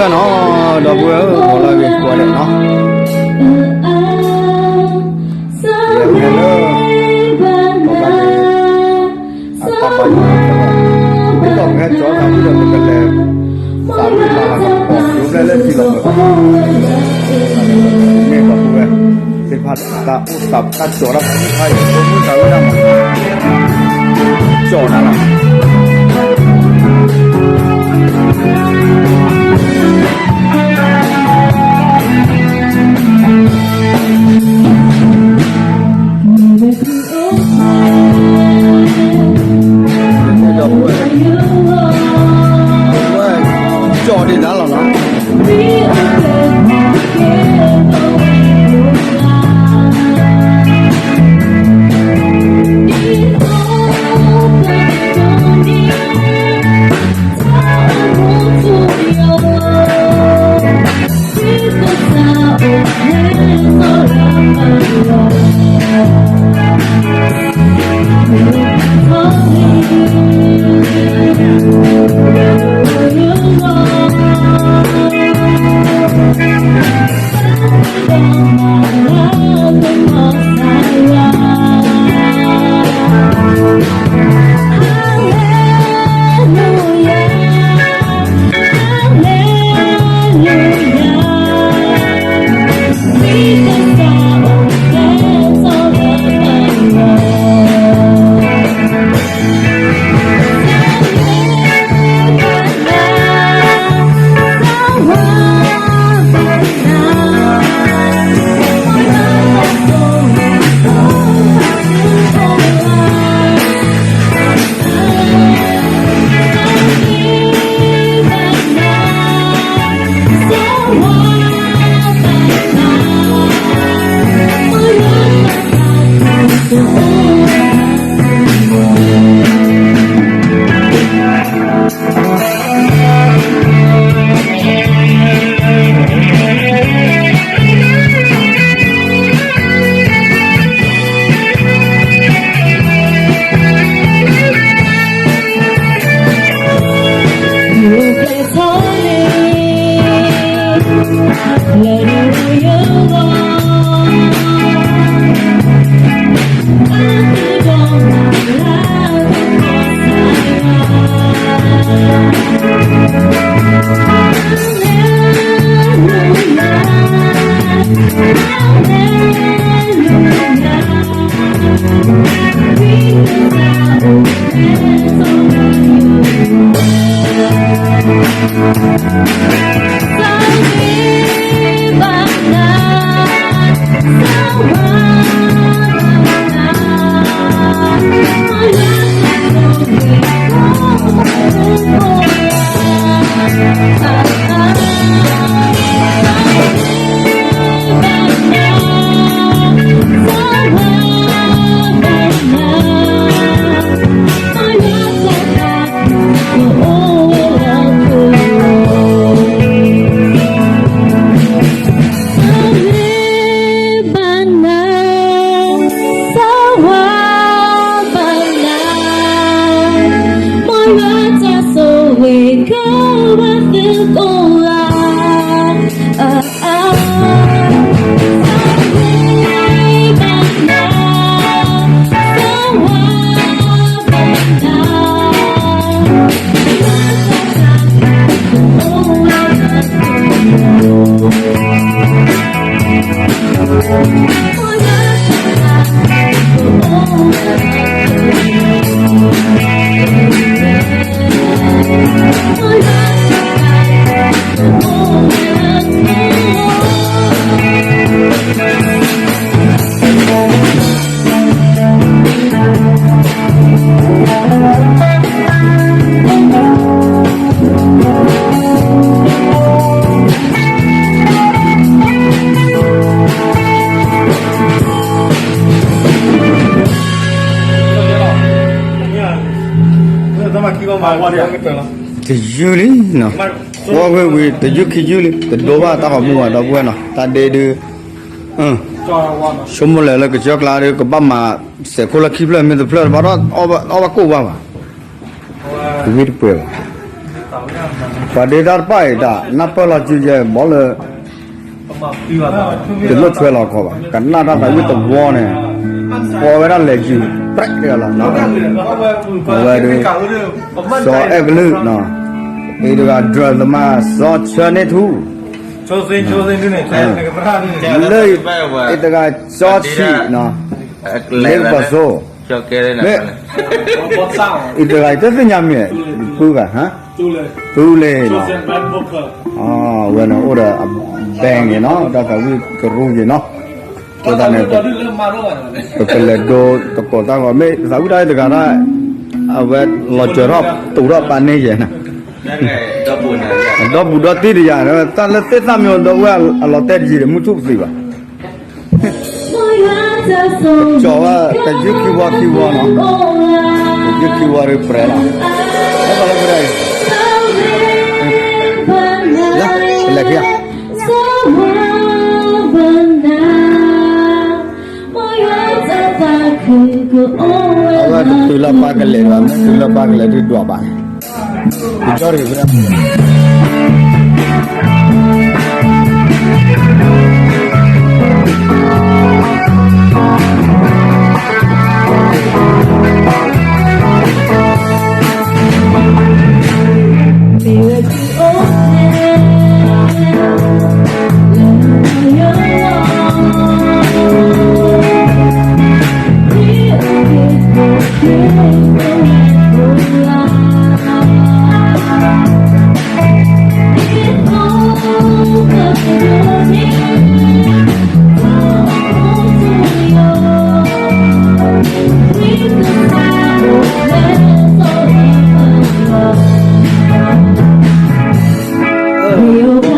နီၤ, ဒီပုၢ်ဝဲၢ်ဧၢ, ဂီၤလၢအဂ့ၤကိးဂၤဒဲးနီၤ, ယဟဲလၢ ပှၤဘၣ်က့ၤ အတၢ်ဘါယွၤ, ဒ်သိးပဟဲကၠီတၢ်ဝံၤဒီး ပကလဲၤ သးဝံၣ်မၤလၤကပီၤ ဒိးဘျဲၣ်လၢထံလီၤပှဲၤဘၣ်, မ့ၢ်ဒီပုၢ်ဝဲၢ် သ့ၣ်တဖၣ် တၢ်အိၣ်သးတၢ်ကၠီတၢ်ဖးယံၤဖးယံၤ ဖိမုၣ်သးဝံၣ်တၢ်မၤ ကၠီနၤလီၤ. ကၠီဒံးနၤလီၤနီၤ.တယုၢ်လံနီၤ, ဝဲဝံၤဝံၤ တယုၢ်ခံယုၢ်လံ တဒိဘၣ်တၢ်ဂီၤမူဘၣ် ဒီပုၢ်ဝဲၢ်နီၤ, တၢ်ဒ့ဒုး ဆိကမိၣ်လၢာ်လၢကစၢၢ်ကျါဒီး ကဘၣ်မၤစဲးခိၣ်လၢခံဖျၢၣ်မ့ၢ်တဖျၢၣ်တဘၣ်ဒီး အီၣ်ဘၣ်ကိၣ်ဘၣ်ဘၣ်, ဝံတပှဲၤဘၣ်. ပှၤဒ့တၢ်တဖၣ်အံၤတၢ် နၢ်ပၢၢ်လီၤစုယဲၢ်ဘီလၢ တလိၣ်ဆွဲလီၤခီဘၣ် ကနၣ်တၢ်သးဝံၣ်တဝီန့ၣ် ကိးဝဲဒၣ်လဲၤယံၤ ပြဲးတဂၤလီၤနီၤ အဝဲဒၣ် စီၤအဲၣ်ကလုၢ်နီၤ အံၤတဂၤ ဒြၢၣ်သမါ စီၤဆၢန့ၢ်ထူ လၢအံၤတဂၤ စီၤဆံးနီၤ လ့ကပီၤစိ မ့ၢ် အံၤတဂၤ တသ့ၣ်ညါမ့ၢ် ပုၢ်ဂၤ ဟါ သူလ့ၤနီၤ အဝဲန့ၣ်အိၣ်ဒီးအ band က့ၤနီၤ တၢ်သးဝံၣ်ကရူၢ်က့ၤနီၤ အဃိသတးန့ၣ် ပကလဲၤဒိတကိးတၢ်ဂီၤ မ့ၢ်သးဝံၣ်တၢ်အံၤတဂၤဒၣ် အဝဲလီၤစၢၤထီၣ်တူာ်ထီၣ်ပာ်န့ၢ်ယဲနီၤ အဒီပုၢ်ဒီတံၢ်တယၤ တၢ်လၢသ့ၣ်သၣ်မ့ၢ်ဒီပုၢ်ဝဲၢ် အလီၤတဲာ်တယံာ်ဒီး မုၢ်ထူၣ်ပသံဘၣ် ကၠီၤဝဲ တယုၢ်ခံဝီခံဝီနီၤ တယုၢ်ခံဝီဒီးပြဲးလီၤ ဟဲပှၤလၢပြဲး လဲၤခံဂၤ အဝဲတတုၤလၢပၢ်ကလဲၤဘၣ် မ့ၢ်တုၤလၢပၢ်ကလဲၤဒုးဒွးဘၣ်န့ၣ် ကၠီၤ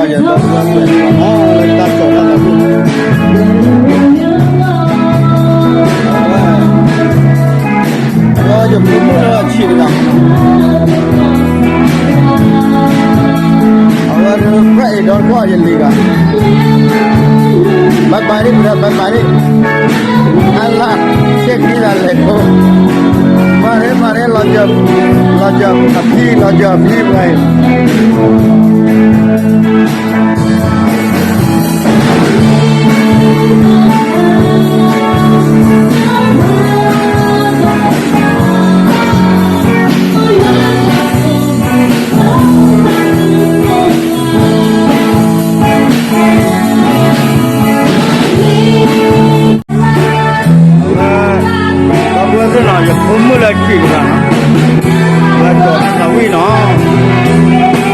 ရံၣ် ယဖိမုၣ်လၢအဆံးတဂၤ အဝဲဒၣ် ဖဲအံၤဒီးကီၢ်ယလံၤဂၤ bye bye ဒ် ပဒၢ bye bye ဒ် အလၢ ရှဲခံဂၤလဲၤခိၣ် မၤရ့မၤရ့ လီၤစၢၤ လီၤစၢၤအဖံ လီၤစၢၤအဖံဝဲအံၤ ဒီပုၢ်ဝဲၢ်သ့ၣ်နီၤ ယဖိမုၣ်လၢခံတဂၤနီၤ လၢကီၢ်သးဝံၣ်နီၤ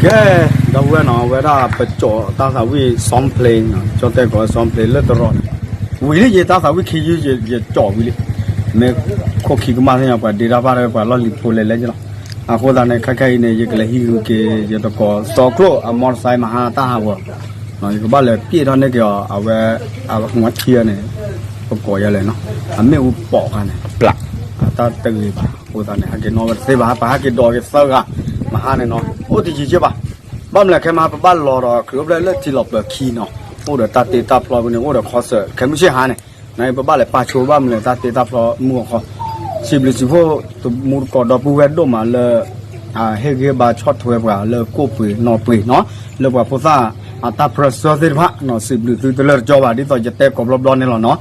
ကဲ, ဒီပုၢ်ဝဲၢ်နီၤ, အဝဲဒၣ်ပကၠီၣ်တၢ်သးဝံၣ် Song Play နီၤ, ကၠီၣ်တဲၣ်ကီး Song Play လၢတရီန့ၣ်, ဝံၤလံ ယတၢ်သးဝံၣ်ခံယုၢ် ယကၠီၣ်ဝံၤလံ, မ့ၢ်ခိၣ်ခံကမၣ်သ့ၣ်ညါ ပှၤဒ့တၢ်ဘၣ်ဒီး ပှၤလီၢ်လံၤဖိလဲၤလဲၣ်ကလီၤ. အဃိသတးန့ၣ် ခဲခဲအံၤန့ၣ် ယကလဲၤဟံးဂုာ်က့ၤ ယတကိးစီၤကျိၣ်အ motorcycle မဟါတၢ်ဟးဂီၤ, ယကဘၣ်လဲၤပျဲၢ်ထီၣ်န့ၢ်က့ၤအီၤ အဝဲ အဝဲ ငီထံအီၤန့ၣ်, ပကိးယၤလဲၣ်နီၤ, အမ့ၣ်အူပိာ်ခါန့ၣ်, အတၢ်တဂ့ၤဘၣ်. အဃိသတးန့ၣ် ဟဲက့ၤနီၣ်ဝဲတသ့ဘၣ်, ပဟဲက့ၤဒိးက့ၤသၢဂၤ, မဟါန့ၣ်နီၤ, အိၣ်တယံၤက့ဘၣ်. ဘၣ်မနုၤလဲၣ် ခဲမဟါ ပဘၣ်လီၤဒီး ခရံာ်အိၣ်ဖျဲၣ်လၢထံလီၤပျၢၤခံနီၤ, အိၣ်ဒီးတၢ်တ့တၢ်ဖျီပူၤန့ၣ် အိၣ်ဒီး concert ခဲမုၢ်ဆ့ၣ်ဟါန့ၣ်, နပဘၣ်လဲၤပာ်ဆိဘၣ်မနုၤလဲၣ် တၢ်တ့တၢ်ဖျီမုၢ်အီၤခီ, စံးဘျုးစံးဖှိၣ် တမူတကိးဒီပုၢ်ဝဲၢ်ဒိၣ်မးလၢ ဟ့ၣ်ဂံၢ်ဟ့ၣ်ဘါဆီၣ်ထွဲပှၤလၢကိၣ်ပှ့ၤနီၣ်ပှ့ၤနီၤ, လၢပှၤဖိသၣ်အတၢ်ပြၢဆှၢသ့ၣ်တဖၣ်နီၤ, စံးဘျုးသုတလၢာ်တကီဘၣ် ဒ်သိးယတဲကိးဘျီဘျီန့ၣ်လီၤနီၤ.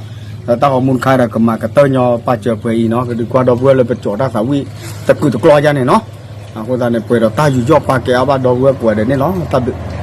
ဒီးတၢ်ဂီၤမူတခါဒီးကမၤကတၢၢ်ညီပာ်စၢၤပှဲၤအံၤနီၤ, ကဒုးကွၢ်ဒီပုၢ်ဝဲၢ်လၢပကၠီၣ်တၢ်သးဝံၣ်တကုာ်တကျီယါန့ၣ်နီၤ. အဃိသတးန့ၣ် ပှဲၤဒီးတၢ်ယူးယီၣ်ပာ်ကဲအါဘၣ်ဒီပုၢ်ဝဲၢ်ကိးဂၤဒဲးန့ၣ်လီၤ. တၢ်ဘျုး